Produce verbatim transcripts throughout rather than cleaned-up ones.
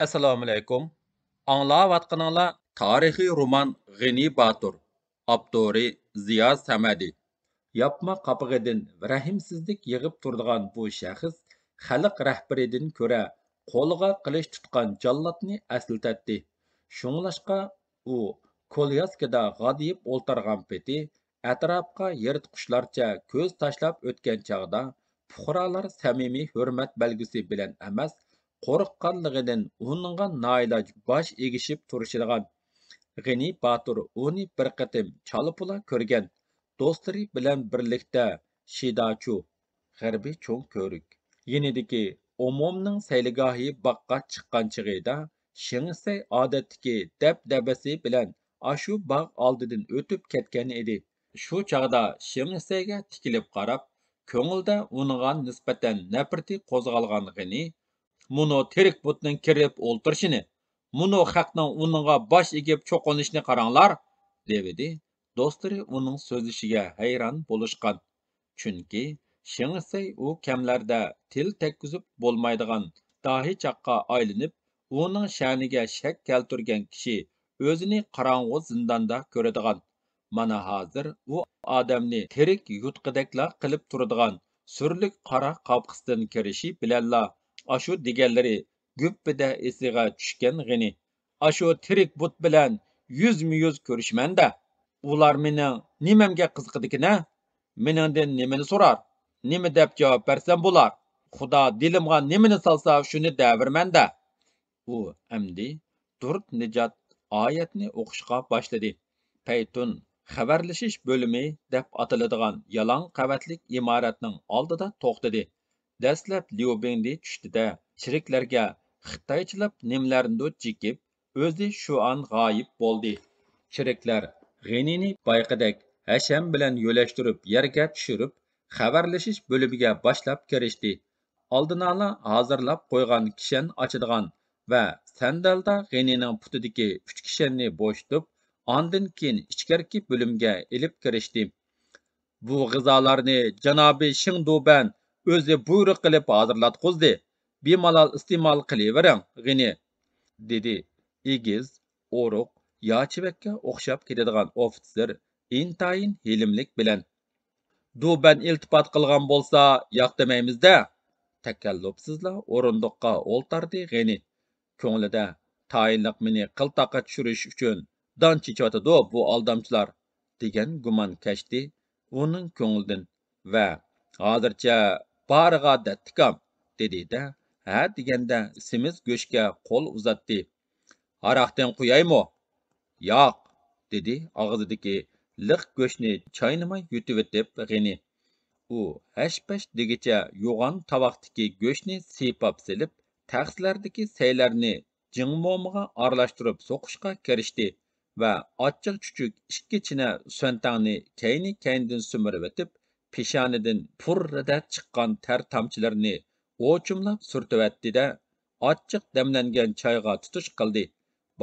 ئەسسالامۇئەلەيكۇم. ئاڭلاۋاتقىنىڭلار تارىخىي رومان غېنى باتۇر، ئاپتورى زىيا سەمەدى. ياپما قاپىقىدىن رەھىمسىزلىك يېغىپ تۇرىدىغان بۇ شەخس خەلق رەھبىرىدىن كۆرە قولىغا قىلىچ تۇتقان جاللاتنى ئەسلىتەتتى. شۇڭلاشقا ئۇ كولياسكىدا غادىيىپ ئولتۇرغان پېتى ئەتراپقا يىرتقۇچلارچە كۆز تاشلاپ ئۆتكەن چاغدا پۇقرالار سەمىمىي ھۆرمەت بەلگىسى بىلەن ئەمەس، قورققانلىقىدىن ئۇنىڭغا نائىلاج باش ئېگىشىپ تۇرۇشىدىغان. غېنى باتۇر ئۇنى بىر قېتىم چالا-پۇلا كۆرگەن، دوستلىرى بىلەن بىرلىكتە شىداچۇ، غەربىي چوڭ كۆۋرۈك يېنىدىكى ئومومنىڭ سەيلىگاھى باغقا چىققان چېغىدا، شېڭ شىسەي ئادەتتىكى دەبدەبىسى بىلەن ئاشۇ باغ ئالدىدىن ئۆتۈپ كەتكەن ئىدى. شۇ چاغدا شېڭ شىسەيگە تىكىلىپ قاراپ، كۆڭلىدە ئۇنىڭغا نىسبەتەن نەپرىتى قوزغالغان غېنى، «مۇنۇ تىرىك بۇتنىڭ كىرىپ ئولتۇرۇشىنى، مۇنۇ خەقنىڭ ئۇنىڭغا باش ئېگىپ چوقۇنۇشىنى قاراڭلار!» دېۋىدى. دوستلىرى ئۇنىڭ سۆزلىشىگە ھەيران بولۇشقان. چۈنكى شېڭ شىسەي ئۇ كەملەردە تىل تەگكۈزۈپ بولمايدىغان داھىي چاققا ئايلىنىپ، ئۇنىڭ شەنىگە شەك كەلتۈرگەن كىشى ئۆزىنى قاراڭغۇ زىنداندا كۆرىدىغان. مانا ھازىر ئۇ ئادەمنى تىرىك يۇتقىدەكلا قىلىپ تۇرىدىغان سۈرلۈك قارا قاپىقىسىدىن كىرىشى بىلەنلا ئاشۇ دېگەنلىرى گۈپپىدە ئېسىگە چۈشكەن غېنى. «ئاشۇ تىرىك بۇت بىلەن يۈزمۇ يۈز كۆرۈشىمەن-دە. ئۇلار مېنىڭ نېمەمگە قىزىقىدىكىن-ھە؟ مېنىڭدىن نېمىنى سورار؟ نېمە دەپ جاۋاب بەرسەم بولار؟ خۇدا دىلىمغا نېمىنى سالسا، شۇنى دەۋېرىمەن-دە.» ئۇ ئەمدى دۇرد نىجات ئايەتنى ئوقۇشقا باشلىدى. پەيتۇن خەۋەرلىشىش بۆلۈمى دەپ ئاتىلىدىغان يالاڭ قەۋەتلىك ئىمارەتنىڭ ئالدىدا توختىدى. دەسلەپ ليۇ بىڭدى چۈشتى-دە، چېرىكلەرگە خىتايچىلاپ نېمىلەرنىدۇر جېكىپ، ئۆزى شۇئان غايىب بولدى. چېرىكلەر غېنىنى بايىقىدەك ھەشەم بىلەن يۆلەشتۈرۈپ يەرگە چۈشۈرۈپ، خەۋەرلىشىش بۆلۈمىگە باشلاپ كىرىشتى. ئالدىنئالا ھازىرلاپ قويغان كىشەن ئاچىدىغان ۋە سەندەلدا غېنىنىڭ پۇتىدىكى ئۈچ كىشەننى بوشىتىپ، ئاندىن كېيىن ئىچكىرىكى بۆلۈمگە ئېلىپ كىرىشتى. «بۇ غىزالارنى جانابى شېڭ دۇبەن ئۆزى بۇيرۇق قىلىپ ھازىرلاتقۇزدى. بىمالال ئىستېمال قىلىۋېرىڭ، غېنى.» دېدى ئېگىز، ئورۇق، ياچىۋەككە ئوخشاپ كېتىدىغان ئوفىتسېر ئىنتايىن ھېلىملىك بىلەن. «دۇبەن ئىلتىپات قىلغان بولسا، ياق دېمەيمىز-دە.» تەكەللۇپسىزلا ئورۇندۇققا ئولتاردى غېنى. كۆڭلىدە، «تايىنلىق مېنى قىلتاققا چۈشۈرۈش ئۈچۈن دان چېچىۋاتىدۇ بۇ ئالدامچىلار» دېگەن گۇمان كەچتى ئۇنىڭ كۆڭلىدىن ۋە «ھازىرچە بارىغا دەتتىكام» دېدى-دە، ھە دېگەندە سېمىز گۆشكە قول ئۇزاتتى. «ھاراقتىن قۇيايمۇ؟» «ياق» دېدى ئاغزىدىكى لىق گۆشنى چاينىماي يۇتۇۋېتىپ غېنى. ئۇ ھەش-پەش دېگىچە يوغان تاۋاقتىكى گۆشنى سىيپاپ سېلىپ، تەخسىلەردىكى سەيلەرنى جىڭ مومىغا ئارىلاشتۇرۇپ سوقۇشقا كىرىشتى ۋە ئاچچىق چۈچۈك ئىككى چىنە سۈەنتەڭنى كەينى-كەينىدىن سۈمۈرۈۋېتىپ، پېشانىدىن پۇررىدە چىققان تەر تامچىلىرىنى ئوچۇملاپ سۈرتۈۋەتتى-دە، ئاچچىق دەملەنگەن چايغا تۇتۇش قىلدى.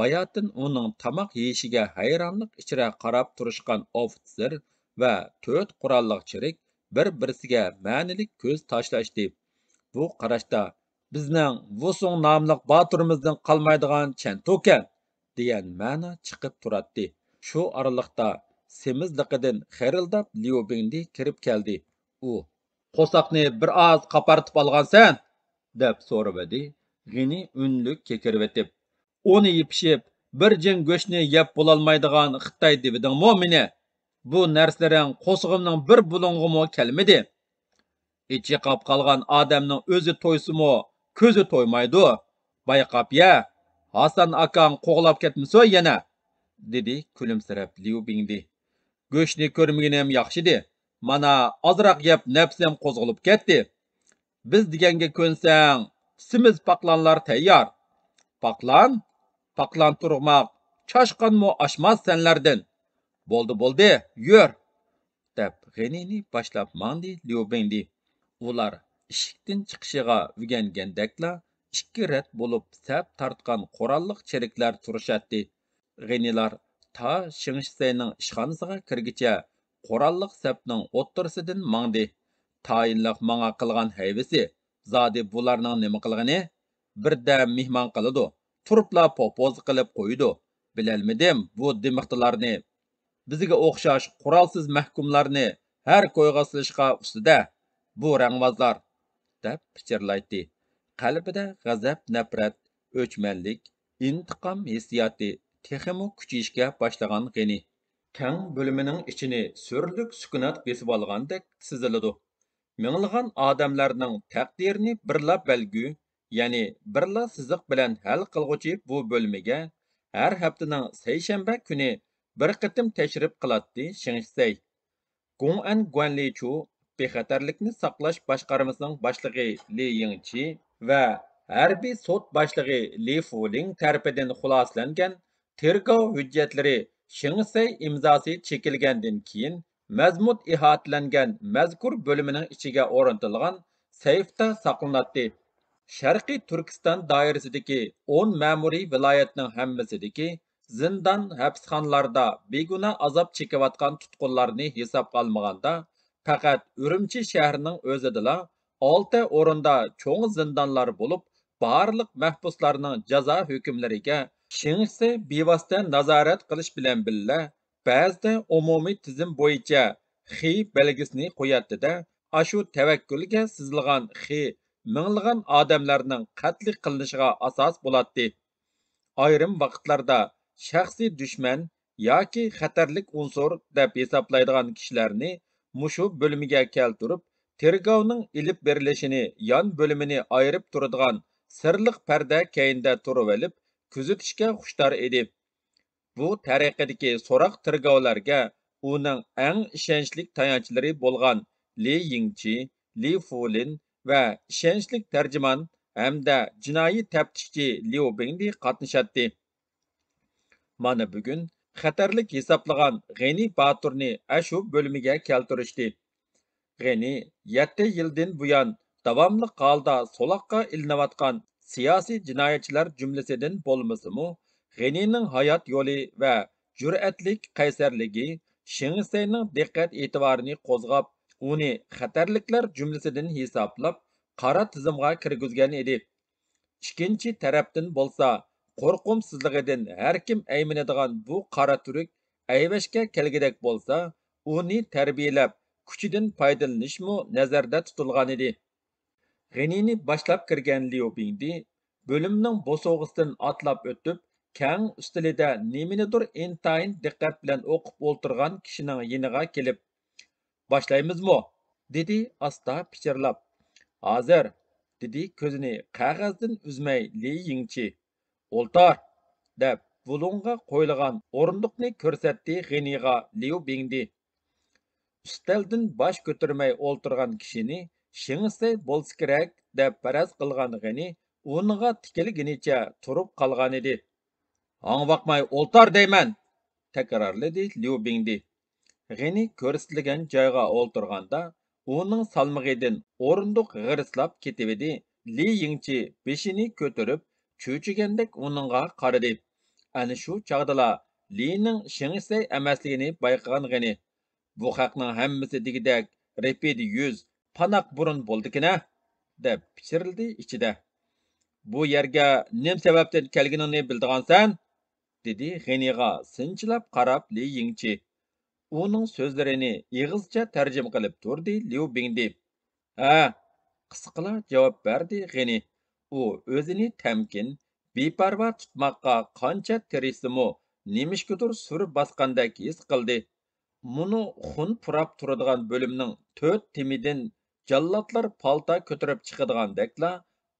باياتىن ئۇنىڭ تاماق يېيىشىگە ھەيرانلىق ئىچرە قاراپ تۇرۇشقان ئوفىتسېر ۋە تۆت قوراللىق چېرىك بىر-بىرسىگە مەنىلىك كۆز تاشلاشتى. بۇ قاراشتا، «بىزنىڭ ۋۇسۇڭ ناملىق باتۇرىمىزدىن قالمايدىغان چەنتۇكەن» دېگەن مەنا چىقىپ تۇراتتى. شۇ ئارىلىقتا سېمىزلىقىدىن خىرىلداپ ليۇ بىڭدى كىرىپ كەلدى. ئۇ، «قورساقنى بىر ئاز قاپارتىپ ئالغانسەن؟» دەپ سورىۋىدى غېنى ئۈنلۈك كېكىرىۋېتىپ. «ئۇنى يېپىشىپ، بىر جىڭ گۆشنى يەپ بولالمايدىغان خىتاي دېۋىدىڭمۇ مېنى؟ بۇ نەرسىلىرىڭ قورسىقىمنىڭ بىر بۇلۇڭىغىمۇ كەلمىدى.» «ئىچى قاپ قالغان ئادەمنىڭ ئۆزى تويسىمۇ، كۆزى تويمايدۇ. بايقاپ يە، ھاسان ئاكاڭ قوغلاپ كەتمىسۇن يەنە!» دېدى كۈلۈمسىرەپ ليۇ بىڭدى. «گۆشنى كۆرمىگىنىم ياخشىدى. مانا، ئازراق يەپ نەپسىم قوزغىلىپ كەتتى. بىز دېگەنگە كۆنسەڭ، سېمىز پاقلانلار تەييار. پاقلان؟ پاقلان تۇرماق، چاشقانمۇ ئاشماس سەنلەردىن. بولدى، بولدى، يۈر!» دەپ غېنىنى باشلاپ ماڭدى ليۇ بىڭدى. ئۇلار ئىشىكتىن چىقىشىغا ئۆگەنگەندەكلا ئىككى رەت بولۇپ سەپ تارتقان قوراللىق چېرىكلەر تۇرۇشاتتى. غېنىلار تا شېڭ شىسەينىڭ ئىشخانىسىغا كىرگىچە قوراللىق سەپنىڭ ئوتتۇرىسىدىن ماڭدى. تايىنلىق ماڭا قىلغان ھەيۋىسى، زادى بۇلارنىڭ نېمە قىلغىنى؟ بىردەم مېھمان قىلىدۇ، تۇرۇپلا پوپوزا قىلىپ قويىدۇ. بىلەلمىدىم بۇ دىمىختىلارنى. بىزگە ئوخشاش قورالسىز مەھكۇملارنى ھەر كويغا سېلىشقا ئۇستىدە بۇ رەڭۋازلار، دەپ پىچىرلايتتى. قەلبىدە غەزەپ، نەپرەت، ئۆچمەنلىك، ئىنتىقام ھېسسىياتى تېخىمۇ كۈچىيىشكە باشلىغان غېنى. كەڭ بۆلمىنىڭ ئىچىنى سۈرلۈك سۈكۈنات بېسىۋالغاندەك سېزىلىدۇ. مىڭلىغان ئادەملەرنىڭ تەقدىرىنى بىرلا بەلگە، يەنى بىرلا سىزىق بىلەن ھەل قىلغۇچى بۇ بۆلمىگە ھەر ھەپتىنىڭ سەيشەنبە كۈنى بىر قېتىم تەشرىپ قىلاتتى شېڭ شىسەي. گوڭئەن گۇەنلىچۇ بىخەتەرلىكنى ساقلاش باشقارمىسىنىڭ باشلىقى لى يىڭچى ۋە ھەربىي سوت باشلىقى لى فۇلىڭ تەرىپىدىن خۇلاسىلەنگەن تېرگاۋ ھۆججەتلىرى شېڭ شىسەي ئىمزاسى چېكىلگەندىن كېيىن، مەزمۇت ئىھاتىلەنگەن مەزكۇر بۆلمىنىڭ ئىچىگە ئورنىتىلغان سەيفتە ساقلىناتتى. شەرقىي تۈركىستان دائىرىسىدىكى ئون مەمۇرىي ۋىلايەتنىڭ ھەممىسىدىكى زىندان، ھەپسخانىلاردا بىگۇناھ ئازاب چېكىۋاتقان تۇتقۇنلارنى ھېسابقا ئالمىغاندا، پەقەت ئۈرۈمچى شەھىرىنىڭ ئۆزىدىلا ئالتە ئورۇندا چوڭ زىندانلار بولۇپ، بارلىق مەھبۇسلارنىڭ جازا ھۆكۈملىرىگە شېڭ شىسەي بىۋاسىتە نازارەت قىلىش بىلەن بىللە، بەزىدە ئومۇمىي تىزىم بويىچە خې بەلگىسىنى قوياتتى-دە، ئاشۇ تەۋەككۈلگە سىزىلغان خې مىڭلىغان ئادەملەرنىڭ قەتلى قىلىنىشىغا ئاساس بولاتتى. ئايرىم ۋاقىتلاردا شەخسىي دۈشمەن ياكى خەتەرلىك ئۇنسۇر دەپ ھېسابلايدىغان كىشىلەرنى مۇشۇ بۆلمىگە كەلتۈرۈپ، تېرگاۋنىڭ ئېلىپ بېرىلىشىنى يان بۆلۈمىنى ئايرىپ تۇرىدىغان سىرلىق پەردە كەينىدە تۇرۇۋېلىپ كۆزىتىشكە خۇشتار ئىدى. بۇ تەرىقىدىكى سوراق تېرگاۋلارغا ئۇنىڭ ئەڭ ئىشەنچلىك تايانچلىرى بولغان لى يىڭچى، لى فۇلىن ۋە ئىشەنچلىك تەرجىمان ھەمدە جىنايى تەپتىشچى ليۇ بىڭدى قاتنىشاتتى. مانا بۈگۈن خەتەرلىك ھېسابلىغان غېنى باتۇرنى ئەشۇ بۆلمىگە كەلتۈرۈشتى. غېنى يەتتە يىلدىن بۇيان داۋاملىق ھالدا سولاققا ئېلىنىۋاتقان سىياسىي جىنايەتچىلەر جۈملىسىدىن بولمىسىمۇ، غېنىنىڭ ھايات يولى ۋە جۈرئەتلىك قەيسەرلىكى شېڭ شىسەينىڭ دىققەت ئېتىبارىنى قوزغاپ، ئۇنى خەتەرلىكلەر جۈملىسىدىن ھېسابلاپ، قارا تىزىمغا كىرگۈزگەن ئىدى. ئىككىنچى تەرەپتىن بولسا، قورقۇمسىزلىقىدىن ھەركىم ئەيمىنىدىغان بۇ قارا تۈرك ئەيۋەشكە كەلگۈدەك بولسا، ئۇنى تەربىيەلەپ، كۈچىدىن پايدىلىنىشمۇ نەزەردە تۇتۇلغانىدى. غېنىنى باشلاپ كىرگەن ليۇ بىڭدى بۆلۈمنىڭ بوسۇغىسىدىن ئاتلاپ ئۆتۈپ، كەڭ ئۈستىلىدە نېمىنىدۇر ئىنتايىن دىققەت بىلەن ئوقۇپ ئولتۇرغان كىشىنىڭ يېنىغا كېلىپ، «باشلايمىزمۇ؟» دېدى ئاستا پىچىرلاپ. «ھازىر»، دېدى كۆزىنى قەغەزدىن ئۈزمەي لى يىڭچى. «ئولتۇر!» دەپ، بۇلۇڭغا قويۇلغان ئورۇندۇقنى كۆرسەتتى غېنىغا ليۇ بىڭدى. ئۈستەلدىن باش كۆتۈرمەي ئولتۇرغان كىشىنى شېڭ شىسەي بولسا كېرەك دەپ پەرەز قىلغان غېنى ئورنىغا تىكىلگىنىچە تۇرۇپ قالغانىدى. «ھاڭۋاقماي ئولتۇر دەيمەن!» تەكرارلىدى ليۇ بىڭدى. غېنى كۆرسىتىلگەن جايغا ئولتۇرغاندا، ئۇنىڭ سالمىقىدىن ئورۇندۇق غىرىسلاپ كېتىۋىدى. لى يىڭچى بېشىنى كۆتۈرۈپ، چۆچۈگەندەك ئۇنىڭغا قارىدى. ئەنە شۇ چاغدىلا لىنىڭ شېڭ شىسەي ئەمەسلىكىنى بايقىغان غېنى، «بۇ خەقنىڭ ھەممىسى دېگۈدەك رېپىدە يۈز، پاناق بۇرۇن بولىدىكەن-ھە!» دەپ پىچىرلىدى ئىچىدە. «بۇ يەرگە نېمە سەۋەبتىن كەلگىنىڭنى بىلىدىغانسەن؟» دېدى غېنىغا سىنچىلاپ قاراپ لى يىڭچى. ئۇنىڭ سۆزلىرىنى ئېغىزچە تەرجىمە قىلىپ تۇردى ليۇ بىڭدى. «ھە!» قىسقىلا جاۋاب بەردى غېنى. ئۇ ئۆزىنى تەمكىن، بىپەرۋا تۇتماققا قانچە تىرىشسىمۇ، نېمىشقىدۇر سۈر باسقاندەك ھېس قىلدى. مۇنۇ خۇن پۇراپ تۇرىدىغان بۆلۈمنىڭ تۆت تېمىدىن جاللاتلار پالتا كۆتۈرۈپ چىقىدىغاندەكلا،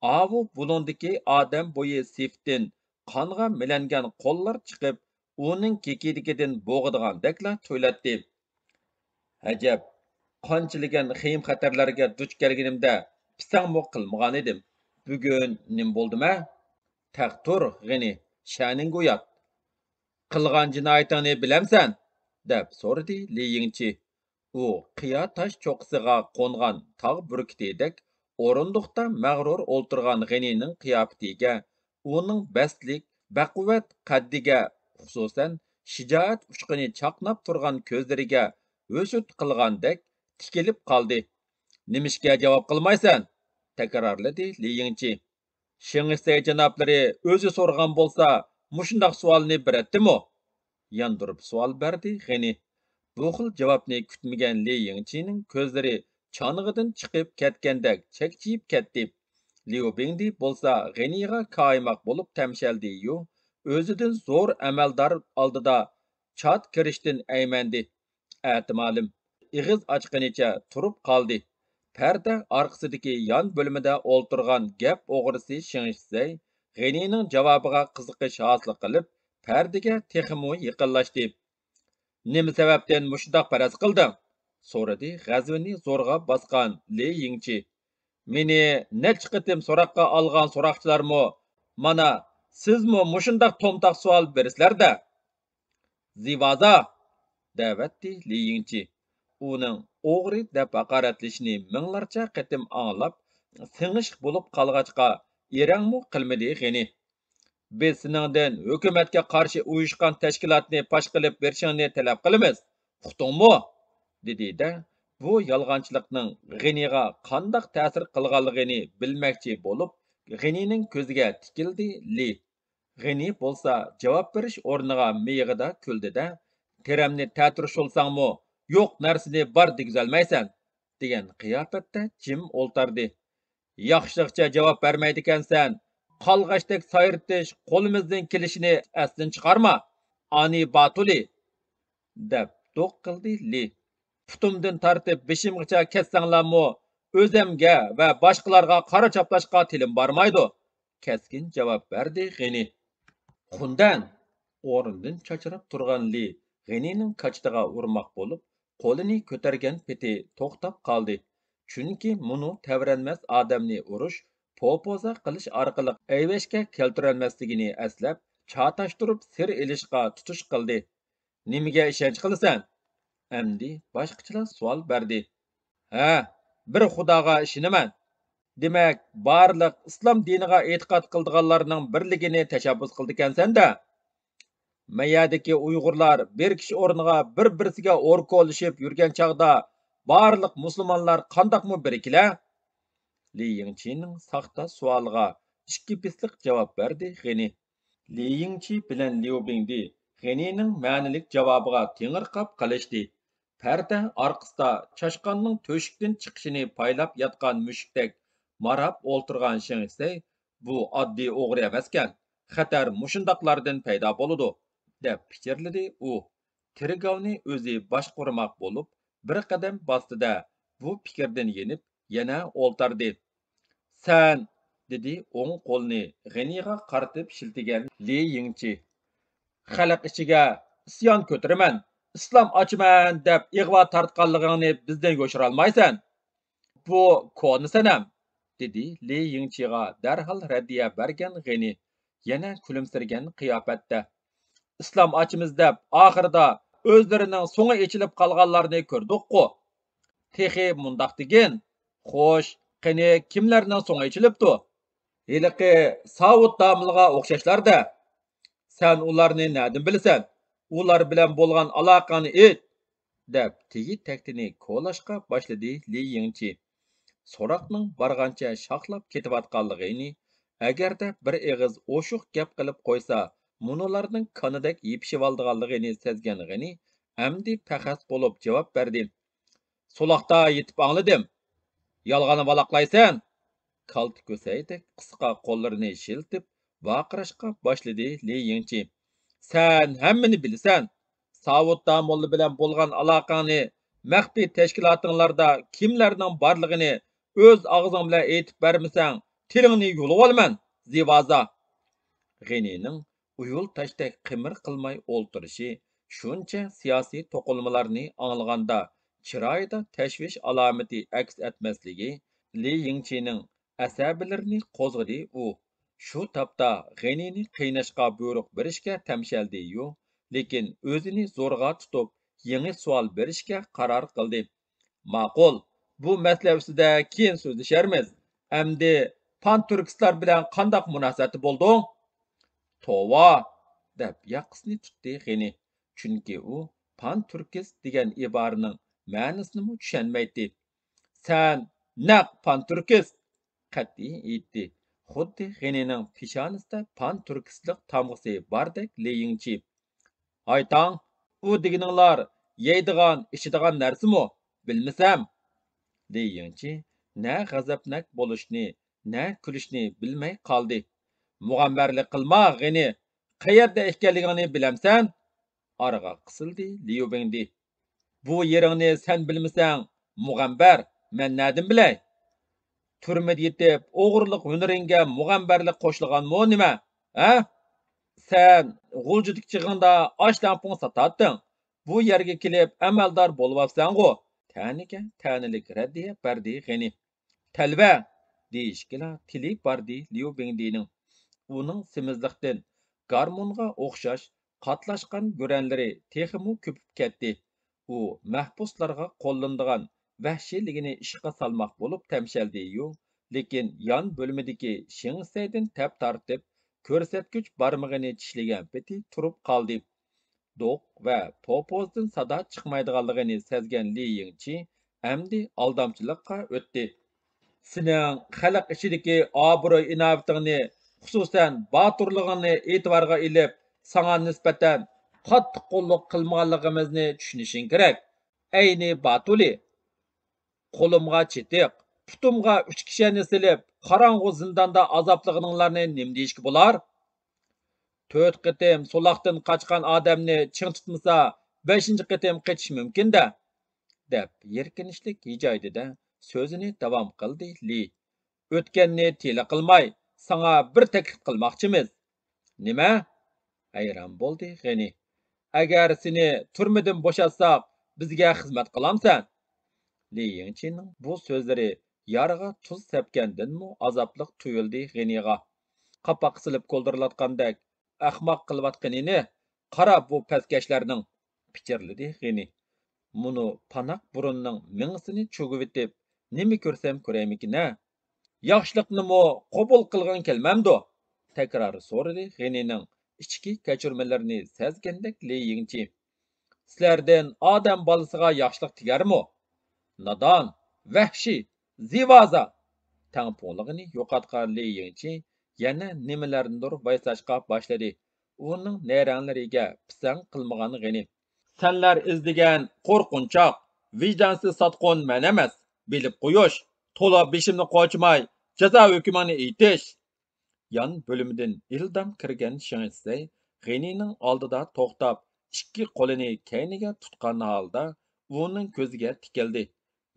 ئاۋۇ بۇلۇڭدىكى ئادەم بويى سېپىتىن قانغا مىلەنگەن قوللار چىقىپ، ئۇنىڭ كېكىدىكىدىن بوغىدىغاندەكلا تۇيۇلاتتى. «ئەجەب، قانچىلىگەن خېيىم-خەتەرلەرگە دۇچ كەلگىنىمدە پىسەڭمۇ قىلمىغانىدىم. بۈگۈن نېمە بولدىمە؟ تەق تۇر، غېنى، شەنىڭگە ئۇيات. قىلغان جىنايىتىڭنى بىلەمسەن؟» دەپ سورىدى لى يىڭچى. ئۇ قىيا تاش چوققىسىغا قونغان تاغ بۈركۈتىدەك ئورۇندۇقتا مەغرۇر ئولتۇرغان غېنىنىڭ قىياپىتىگە، ئۇنىڭ بەستلىك، بەقۇۋۋەت قەددىگە، خۇسۇسەن، شىجائەت ئۇچقۇنى چاقناپ تۇرغان كۆزلىرىگە ھۆسۈت قىلغاندەك تىكىلىپ قالدى. «نېمىشقا جاۋاب قىلمايسەن؟» تەكرارلىدى لى يىڭچى. شېڭ شىسەي جانابلىرى ئۆزى سورىغان بولسا، مۇشۇنداق سوئالنى بېرەتتىمۇ؟ ياندۇرۇپ سوئال بەردى غېنى. بۇ خىل جاۋابنى كۈتمىگەن لى يىڭچىنىڭ كۆزلىرى چانىغىدىن چىقىپ كەتكەندەك چەكچىيىپ كەتتى. ليۇ بىڭدى بولسا غېنىغا كايىماق بولۇپ تەمشەلدى-يۇ، ئۆزىدىن زور ئەمەلدار ئالدىدا چات كىرىشتىن ئەيمەندى. ئەتىمالىم ئېغىز ئاچقىنىچە تۇرۇپ قالدى. پەردە ئارقىسىدىكى يان بۆلمىدە ئولتۇرغان گەپ ئوغرىسى شېڭ شىسەي غېنىنىڭ جاۋابىغا قىزىقىش ھاسىل قىلىپ، پەردىگە تېخىمۇ يېقىنلاشتى. «نېمە سەۋەبتىن مۇشۇنداق پەرەز قىلدىڭ؟» سورىدى غەزىپىنى زورغا باسقان لى يىڭچى. «مېنى نەچچە قېتىم سوراققا ئالغان سوراقچىلارمۇ، مانا، سىزمۇ مۇشۇنداق تومتاق سوئال بېرىسىلەر-دە.» «زىۋازا!» دەۋەتتى لى يىڭچى. ئۇنىڭ ئوغرى دەپ ھاقارەتلىشىنى مىڭلارچە قېتىم ئاڭلاپ، سىڭىشىق بولۇپ قالغاچقا، ئېرەنمۇ قىلمىدى غېنى. «بىز سېنىڭدىن ھۆكۈمەتكە قارشى ئۇيۇشقان تەشكىلاتنى پاش قىلىپ بېرىشىڭنى تەلەپ قىلىمىز، ئۇقتۇڭمۇ؟» دېدى-دە، بۇ يالغانچىلىقنىڭ غېنىغا قانداق تەسىر قىلغانلىقىنى بىلمەكچى بولۇپ، غېنىنىڭ كۆزىگە تىكىلدى لى. غېنى بولسا جاۋاب بېرىش ئورنىغا مىيىقىدا كۈلدى-دە، «تېرەمنى تەتۈر شولىساڭمۇ، يوق نەرسىنى بار دېگۈزەلمەيسەن» دېگەن قىياپەتتە جىم ئولتاردى. «ياخشىلىقچە جاۋاب بەرمەيدىكەنسەن، قالغاچتەك سايرىتىش قولىمىزدىن كېلىشىنى ئەستىن چىقارما، ئانى باتۇلى!» دەپ دوق قىلدى لى. «پۇتۇمدىن تارتىپ بېشىمغىچە كەتسەڭلارمۇ، ئۆزەمگە ۋە باشقىلارغا قارا چاپلاشقا تىلىم بارمايدۇ.» كەسكىن جاۋاب بەردى غېنى. «خۇندەن!» ئورنىدىن چاچراپ تۇرغان لى غېنىنىڭ كاچىتىغا ئۇرماق بولۇپ، قولىنى كۆتەرگەن پېتى توختاپ قالدى. چۈنكى مۇنۇ تەۋرەنمەس ئادەمنى ئۇرۇش، پوپوزا قىلىش ئارقىلىق ئەيۋەشكە كەلتۈرەلمەسلىكىنى ئەسلەپ، چاتاشتۇرۇپ سىر ئېلىشقا تۇتۇش قىلدى. «نېمىگە ئىشەنچ قىلىسەن؟» ئەمدى باشقىچىلا سوئال بەردى. «ھە، بىر خۇداغا ئىشىنىمەن.» «دېمەك، بارلىق ئىسلام دىنىغا ئېتىقاد قىلىدىغانلارنىڭ بىرلىكىنى تەشەببۇس قىلىدىكەنسەن-دە.» «مەيەدىكى ئۇيغۇرلار بىر كىشى ئورنىغا بىر-بىرسىگە ئوركولىشىپ يۈرگەن چاغدا، بارلىق مۇسۇلمانلار قانداقمۇ بىرىكىلە؟» لى يىڭچىنىڭ ساختا سوئالىغا ئىككى پىسلىق جاۋاب بەردى غېنى. لى يىڭچى بىلەن ليۇ بىڭدى غېنىنىڭ مەنىلىك جاۋابىغا تېڭىرقاپ قېلىشتى. پەردە ئارقىسىدا چاشقاننىڭ تۆشۈكتىن چىقىشىنى پايلاپ ياتقان مۈشۈكتەك ماراپ ئولتۇرغان شېڭ شىسەي، «بۇ ئاددىي ئوغرى ئەمەسكەن، خەتەر مۇشۇنداقلاردىن پەيدا بولىدۇ» دەپ پىچىرلىدى ئۇ. تېرگاۋنى ئۆزى باشقۇرماق بولۇپ، بىر قەدەم باستى-دە، بۇ پىكىردىن يېنىپ، يەنە ئولتاردى. «سەن!» دېدى ئوڭ قولىنى غېنىغا قارىتىپ شىلتىگەن لى يىڭچى. «خەلق ئىچىگە ئىسيان كۆتۈرىمەن، ئىسلام ئاچىمەن دەپ ئىغۋا تارتقانلىقىڭنى بىزدىن يوشۇرالمايسەن. بۇ كونا سەنەم!» دېدى لى يىڭچىغا دەرھال رەددىيە بەرگەن غېنى، يەنە كۈلۈمسىرىگەن قىياپەتتە. «ئىسلام ئاچىمىز دەپ ئاخىرىدا ئۆزلىرىنىڭ سوڭى ئېچىلىپ قالغانلارنى كۆردۇققۇ. تېخى مۇنداق دېگىن، خوش، قېنى كىملەرنىڭ سوڭى ئېچىلىپتۇ؟ ھېلىقى ساۋۇت داموللىغا ئوخشاشلار-دە. سەن ئۇلارنى نەدىن بىلىسەن؟ ئۇلار بىلەن بولغان ئالاقەڭنى ئېيت!» دەپ تېگى تەكتىنى كولاشقا باشلىدى لى يىڭچى. سوراقنىڭ بارغانچە شاخلاپ كېتىۋاتقانلىقىنى، ئەگەردە بىر ئېغىز ئوشۇق گەپ قىلىپ قويسا، مۇنۇلارنىڭ كانىدەك يېپىشىۋالىدىغانلىقىنى سەزگەن غېنى ئەمدى پەخەس بولۇپ جاۋاب بەردى. «سولاقتا يېتىپ ئاڭلىدىم. يالغان ۋالاقلايسەن!» كالتە كۆسەيدەك قىسقا قوللىرىنى شىلتىپ، ۋارقىراشقا باشلىدى لى يىڭچى. «سەن ھەممىنى بىلىسەن. ساۋۇت داموللا بىلەن بولغان ئالاقەڭنى، مەخپىي تەشكىلاتىڭلاردا كىملەرنىڭ بارلىقىنى ئۆز ئاغزىڭ بىلەن ئېيتىپ بەرمىسەڭ، تىلىڭنى يۇلۇۋالىمەن، زىۋازا!» غېنىنىڭ ئۇيۇل تاشتەك قىمىر قىلماي ئولتۇرۇشى، شۇنچە سىياسىي توقۇنمىلارنى ئاڭلىغاندا چىرايىدا تەشۋىش ئالامىتى ئەكس ئەتمەسلىكى لى يىڭچىنىڭ ئەسەبىلىرىنى قوزغىدى ئۇ. شۇ تاپتا غېنىنى قىيناشقا بۇيرۇق بېرىشكە تەمشەلدى يۇ، لېكىن ئۆزىنى زورغا تۇتۇپ، يېڭى سوئال بېرىشكە قارار قىلدى. «ماقۇل، بۇ مەسىلە ئۈستىدە كېيىن سۆزلىشەرمىز. ئەمدى پانتۈركىستلار بىلەن قانداق مۇناسىۋەتتە بولدۇڭ؟» «توۋا!» دەپ ياقىسىنى تۇتتى غېنى، چۈنكى ئۇ پانتۈركىست دېگەن ئىبارىنىڭ مەنىسىنىمۇ چۈشەنمەيتتى. «سەن نەق پانتۈركىست!» قەتئىي ئېيتتى. خۇددى غېنىنىڭ پېشانىسىدە پان تۈركىستلىق تامغىسى باردەك لى يىڭچى. ھايتاڭ، ئۇ دېگىنىڭلار يەيدىغان، ئىچىدىغان نەرسىمۇ؟ بىلمىسەم. لى يىڭچى نە غەزەپناك بولۇشنى، نە كۈلۈشنى بىلمەي قالدى. مۇغەمبەرلىك قىلما، غېنى. قەيەردە ئىكەنلىكىڭنى بىلەمسەن؟ ئارىغا قىسىلدى ليۇ بىڭدى. بۇ يېرىڭنى سەن بىلمىسەڭ، مۇغەمبەر، مەن نەدىن بىلەي؟ تۈرمىدە يېتىپ، ئوغرىلىق ھۈنىرىڭگە مۇغەمبەرلىك قوشۇلغانمۇ نېمە؟ ھە؟ سەن غۇلجىدىكى چېغىڭدا ئاش لەڭپۇڭ ساتاتتىڭ. بۇ يەرگە كېلىپ ئەمەلدار بولۇۋاپسەنغۇ؟ تەنىگە تەنىلىك رەددىيە بەردى غېنى. تەلۋە! دېيىشكىلا تىلى باردى ليۇ بىڭدىنىڭ. ئۇنىڭ سېمىزلىقتىن گارمونغا ئوخشاش قاتلاشقان گۈرەنلىرى تېخىمۇ كۆپۈپ كەتتى. ئۇ مەھبۇسلارغا قوللىنىدىغان ۋەھشىيلىكىنى ئىشقا سالماق بولۇپ تەمشەلدى يۇ، لېكىن يان بۆلمىدىكى شېڭ سەيدىن تەپ تارتىپ، كۆرسەتكۈچ بارمىقىنى چىشلىگەن پېتى تۇرۇپ قالدى. دوق ۋە توپۇزدىن سادا چىقمايدىغانلىقىنى سەزگەن لى يىڭچى ئەمدى ئالدامچىلىققا ئۆتتى. سېنىڭ خەلق ئىچىدىكى ئابرۇي-ئىناۋىتىڭنى، خۇسۇسەن، باتۇرلۇقۇڭنى ئېتىبارغا ئېلىپ، ساڭا نىسبەتەن قاتتىق قوللۇق قىلمىغانلىقىمىزنى چۈشىنىشىڭ كېرەك. ئەينى باتۇلى! قولۇمغا چېتىق، پۇتۇمغا ئۈچ كىشەننى سېلىپ، قاراڭغۇ زىنداندا ئازابلىغىنىڭلارنى نېمە دېيىشكە بولار؟ تۆت قېتىم سولاقتىن قاچقان ئادەمنى چىڭ تۇتمىسا، بەشىنچى قېتىم قېچىش مۇمكىن-دە، دەپ يىركىنچلىك ھىجايدىدە سۆزىنى داۋام قىلدى لى. ئۆتكەننى تىلە قىلماي، ساڭا بىر تەكلىپ قىلماقچىمىز. نېمە؟ ھەيران بولدى غېنى. ئەگەر سېنى تۈرمىدىن بوشاتساق، بىزگە خىزمەت قىلامسەن؟ لى يىڭچىنىڭ بۇ سۆزلىرى يارغا تۇز سەپكەندىنمۇ ئازابلىق تۇيۇلدى غېنىغا. قاپاق سېلىپ كولدۇرلاتقاندەك ئەخمەق قىلىۋاتقىنىنى قارا بۇ پەسكەشلەرنىڭ، پىچىرلىدى غېنى. مۇنۇ پاناق بۇرۇننىڭ مېڭىسىنى چۈگۈۋېتىپ، نېمە كۆرسەم كۆرەيمىكىن-ھە؟ ياخشىلىقنىمۇ قوبۇل قىلغىڭ كەلمەمدۇ؟ تەكرار سورىدى غېنىنىڭ ئىچكى كەچۈرمىلىرىنى سەزگەندەك لى يىڭچى. سىلەردىن ئادەم بالىسىغا ياخشىلىق تېگەرمۇ؟ نادان، ۋەھشىي، زىۋازا! تەڭپۇڭلۇقىنى يوقاتقان لى يىڭچى يەنە نېمىلەرنىدۇر ۋايساشقا باشلىدى. ئۇنىڭ نەرەڭلىرىگە پىسەڭ قىلمىغان غېنى. سەنلەر ئىزدىگەن قورقۇنچاق، ۋىجدانسىز ساتقۇن مەن ئەمەس. بىلىپ قويۇش، تولا بېشىمنى قوچماي، جازا ھۆكمۈڭنى ئېيتىش. يان بۆلۈمىدىن ئىلدام كىرگەن شېڭ شىسەي غېنىنىڭ ئالدىدا توختاپ، ئىككى قولىنى كەينىگە تۇتقان ھالدا ئۇنىڭ كۆزىگە تىكىلدى.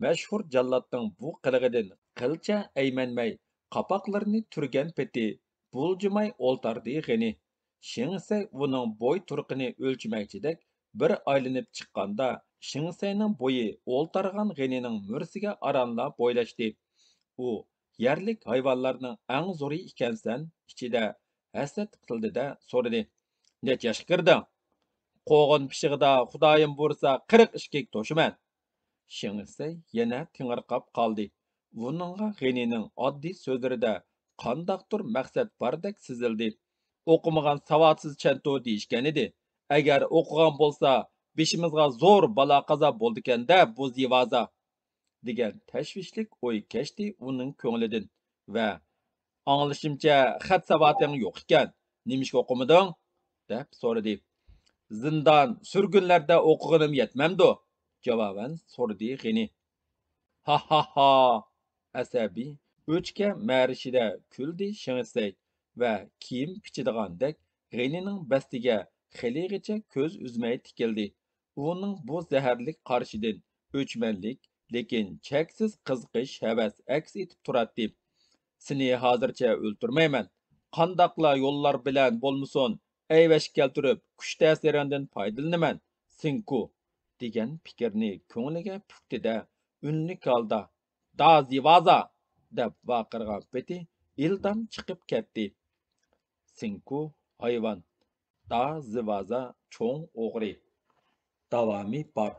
مەشھۇر جاللاتنىڭ بۇ قىلىقىدىن قىلچە ئەيمەنمەي، قاپاقلىرىنى تۈرگەن پېتى بۇلجىماي ئولتاردى غېنى. شېڭ شىسەي ئۇنىڭ بوي تۇرقىنى ئۆلچىمەكچىدەك بىر ئايلىنىپ چىققاندا، شېڭ شىسەينىڭ بويى ئولتارغان غېنىنىڭ مۈرىسىگە ئارانلا بويلاشتى. ئۇ يەرلىك ھايۋانلارنىڭ ئەڭ زورى ئىكەنسەن، ئىچىدە ھەسەت قىلدى-دە سورىدى. نەچچە ياشقا كىردىڭ؟ قوغۇن پىشىقىدا خۇدايىم بۇيرۇسا قىرىق ئىككىگە توشىمەن. شېڭ شىسەي يەنە تېڭىرقاپ قالدى. ئۇنىڭغا غېنىنىڭ ئاددىي سۆزلىرىدە قانداقتۇر مەقسەت باردەك سېزىلدى. ئوقۇمىغان ساۋاتسىز چەنتۇ دېيىشكەنىدى. ئەگەر ئوقۇغان بولسا، بېشىمىزغا زور بالا-قازا بولىدىكەن-دە بۇ زىۋازا! دېگەن تەشۋىشلىك ئوي كەچتى ئۇنىڭ كۆڭلىدىن ۋە ئاڭلىشىمچە، خەت ساۋاتىڭ يوق ئىكەن، نېمىشقا ئوقۇمىدىڭ؟ دەپ سورىدى. زىندان، سۈرگۈنلەردە ئوقۇغىنىم يەتمەمدۇ؟ جاۋابەن سورىدى غېنى. ھاھاھا! ئەسەبىي ئۆچكە مەرىشىدە كۈلدى شېڭ شىسەي ۋە كىيىم پىچىدىغاندەك غېنىنىڭ بەستىگە خېلىغىچە كۆز ئۈزمەي تىكىلدى. ئۇنىڭ بۇ زەھەرلىك قارىشىدىن ئۆچمەنلىك، لېكىن چەكسىز قىزىقىش، ھەۋەس ئەكس ئېتىپ تۇراتتى. سېنى ھازىرچە ئۆلتۈرمەيمەن. قانداقلا يوللار بىلەن بولمىسۇن، ئەيۋەشكە كەلتۈرۈپ، كۈچ تەسىرىڭدىن پايدىلىنىمەن، سىڭكۇ! دېگەن پىكىرنى كۆڭلىگە پۈكتى-دە، ئۈنلۈك ھالدا، دا زىۋازا! دەپ ۋارقىرىغان پېتى ئىلدام چىقىپ كەتتى. سىڭكۇ ھايۋان، دا زىۋازا چوڭ ئوغرى. داۋامى بار.